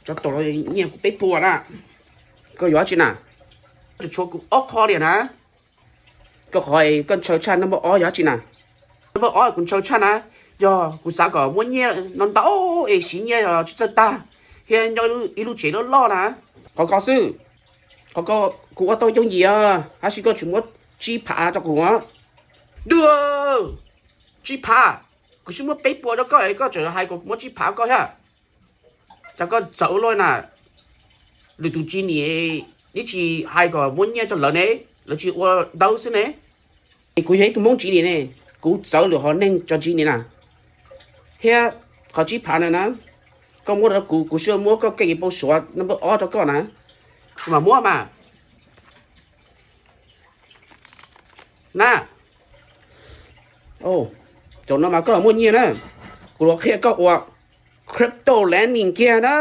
Tso tau los nyiaj kuv peb puas na. Koj yuav dab tsi na? Tsuas tshuav kuv ob qho li na. Koj qhov koj ntshaw tshaj number ob yog dab tsi na? Number ob kuv ntshaw tshaj na, yog kuv xav kom muaj nyiaj no ntau es siv nyiaj los tsis txawj tag, thiab nyob ib lub tsev loj loj na. Qhov ko xwb, qhov ko kuv ua tau yooj yim, tab sis koj tseem muab tsib phav rau kuv. Dwb, tsib phav, kuv twb muab peb puas rau koj, koj tseem hais kom kuv muab tsib phav koj thiab. Cas koj txawv luaj na. Lwm tus tsis nim, neb tsis hais kom muab nyiaj rau lawv ne, lawv tsis ua ntawv xwb ne. Es kuv yog ib tug Hmoob tsis nim ne, kuv txawv lwm hom neeg tso tsis nim na. Thiab qhov tsib phav na na, koj muab rau kuv, kuv thiaj muab koj kev pau suav number ob rau koj na. Kuv mam muab mas. Na, cov no mas koj muaj nyiaj na. Kuv los qhia koj ua crypto lending kiag na.